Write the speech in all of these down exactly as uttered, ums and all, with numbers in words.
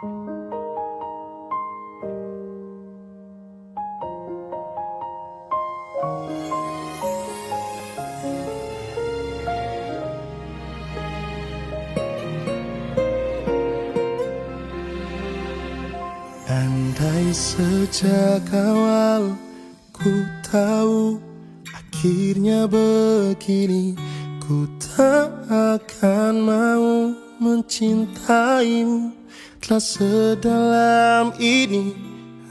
Andai sejak awal ku tahu, akhirnya begini, ku tak akan mau mencintaimu. Telah sedalam ini,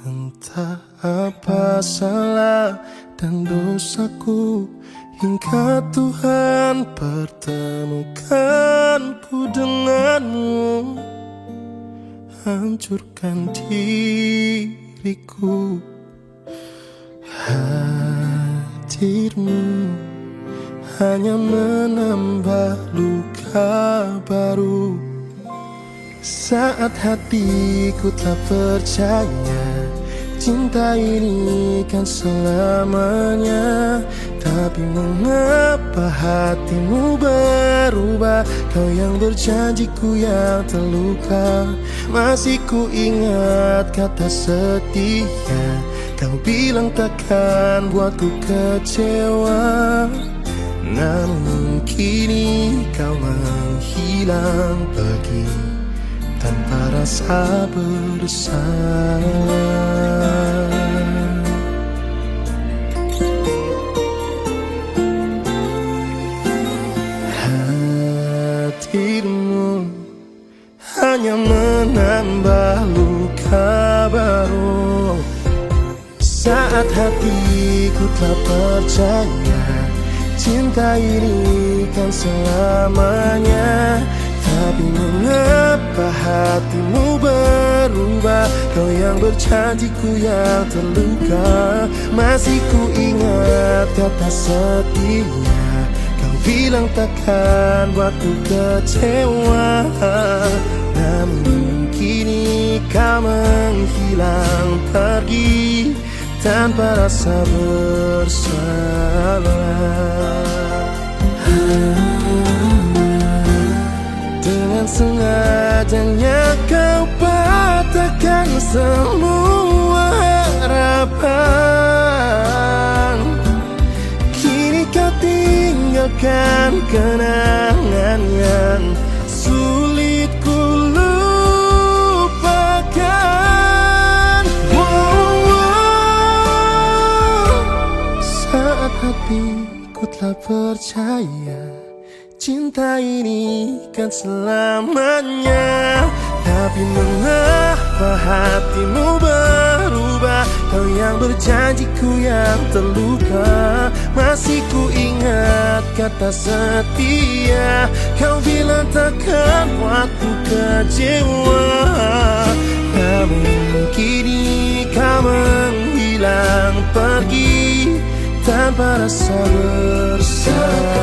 entah apa salah dan dosaku, hingga Tuhan pertemukanku denganmu, hancurkan diriku. Hadirmu hanya menambah luka baru. Saat hatiku telah percaya, cinta ini kan selamanya. Tapi mengapa hatimu berubah? Kau yang berjanji, ku yang terluka. Masih ku ingat kata setia. Kau bilang takkan buatku kecewa. Namun kini kau menghilang pergi tanpa rasa bersalah. Hadirmu hanya menambah luka baru. Saat hatiku telah percaya, cinta ini kan selamanya. Tapi mengapa hatimu berubah? Kau yang berjanji, ku yang terluka. Masih ku ingat kata setia. Kau bilang takkan buatku kecewa. Namun kini kau menghilang pergi tanpa rasa bersalah. Dengan sengajanya kau patahkan semua harapan. Kini kau tinggalkan kenangan yang sulit ku lupakan. Wow, wow. Saat hatiku telah percaya, cinta ini kan selamanya. Tapi mengapa hatimu berubah? Kau yang berjanji, ku yang terluka. Masih ku ingat kata setia. Kau bilang takkan buatku kecewa. Namun kini kau menghilang pergi tanpa rasa bersalah.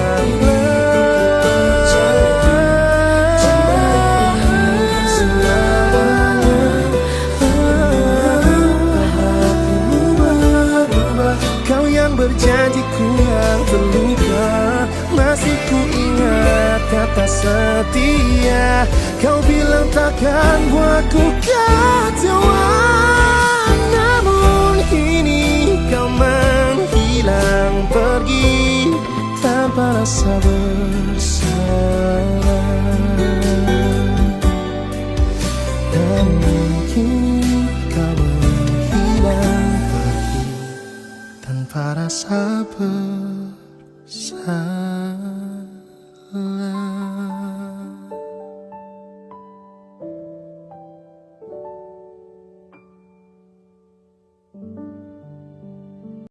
Kau yang berjanji, ku yang terluka. Masih ku ingat kata setia. Kau bilang takkan buatku kecewa. Namun kini kau menghilang pergi tanpa rasa bersalah. Namun kini kau menghilang pergi tanpa rasa bersalah.